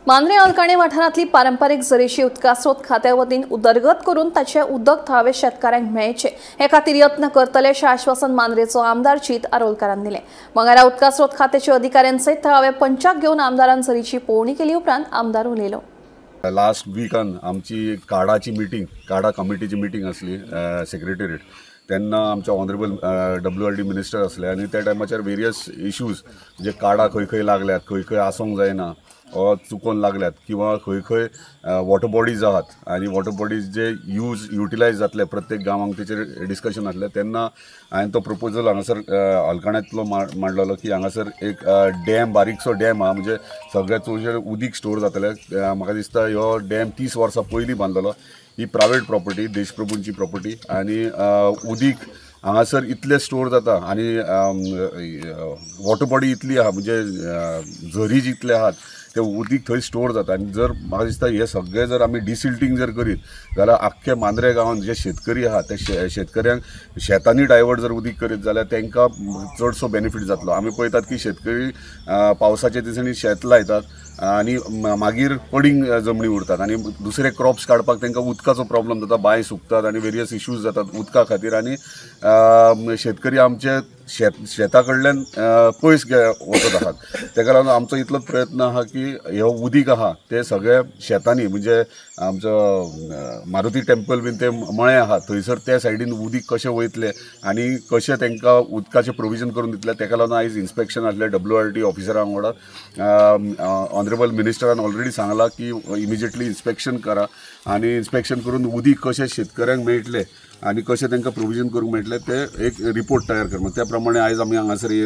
मांद्रे अलकाणे वाठारांतली पारंपारीक झरेची उदकास्रोत खात्या वतीन उदरगत करून ताचे उदक थळावे शेतकाऱ्यांक मेळचे हे खातीर यत्न करतले अशें आश्वासन मांद्रेचो आमदार जीत आरोलकारान दिलें। मंगळारा उदकास्रोत खात्याचे अधिकाऱ्यांसयत थळावे पंचाक घेवन आमदारान झरीची पळोवणी केली उपरांत आमदार उलयलो। लास्ट विकान आमची काडाची मिटींग, काडा कमिटीची मिटींग आसली सेक्रेटेरिएट, तेन्ना आमचे ऑनरेबल WRD minister आसले आनी त्या टायमाचेर वेरियस इश्यूज म्हणजे काडा खंय खंय लागल्यात, खंय खंय आसूंक जायना वा चुकोन लागल्यात किंवा खंय खंय वॉटर बॉडीज आहात आनी वॉटर बॉडीज जे यूज युटिलायज जातले प्रत्येक गांवांक तेचेर डिस्कशन आसलें। तेन्ना हांवें तो प्रपोजल हांगासर अलकाण्यांतलो मांडलेलो की हांगासर एक डॅम, बारीकसो डॅम आहा, म्हणजे सगळ्या चडशें उदीक स्टोर जातलें। म्हाका दिसता ह्यो डॅम 30 वर्सां पयलीं बांदलेलो। ही प्रायवेट प्रॉपर्टी, देशप्रभूंची प्रॉपर्टी आनी उदीक हांगासर इतलें स्टोर जाता आनी वॉटर बॉडी इतली आहा, म्हणजे झरी जितले आहात ते उदीक थंय स्टोर जाता आनी जर म्हाका दिसता हे सगळे जर आमी डिसिल्टींग जर करीत जाल्यार आख्खे मांद्रे गांवांत जे शेतकरी आहात ते शेतकऱ्यांक शेतांनी डायवर्ट जर उदीक करीत जाल्यार तांकां चडसो बेनिफीट जातलो। आमी पळयतात की शेतकरी पावसाच्या दिसांनी शेत लायतात आनी मागीर पडींग जमनी उरतात आनी दुसरे क्रॉप्स काडपाक तांकां उदकाचो प्रॉब्लम जाता, बांय सुकतात आनी वेरियस इश्यूज जातात उदका खातीर आनी शेतकरी आमचे शेता कडल्यान पयस वचत आहात। ताका लागून आमचो इतलो प्रयत्न आहा की हो उदीक आहा ते सगळे शेतांनी, म्हणजे आमचो मारुती टेम्पल बीन ते मळे आहा थंयसर त्या सायडीन उदीक कशें वयतलें आनी कशें तांकां उदकाचें प्रोविजन करून दितलें ताका लागून आयज इन्स्पेक्शन आसलें WRD ऑफिसरा वांगडा। ऑनरेबल मिनिस्टरान ऑलरेडी सांगलां की इमिजिएटली इन्स्पेक्शन करा आनी इन्स्पेक्शन करून उदीक कशें शेतकऱ्यांक मेळटलें आनी कशें तांकां प्रोविजन करूंक मेळटलें ते एक रिपोर्ट तयार कर। त्या प्रमाणे आयज आमी हांगासर येयले।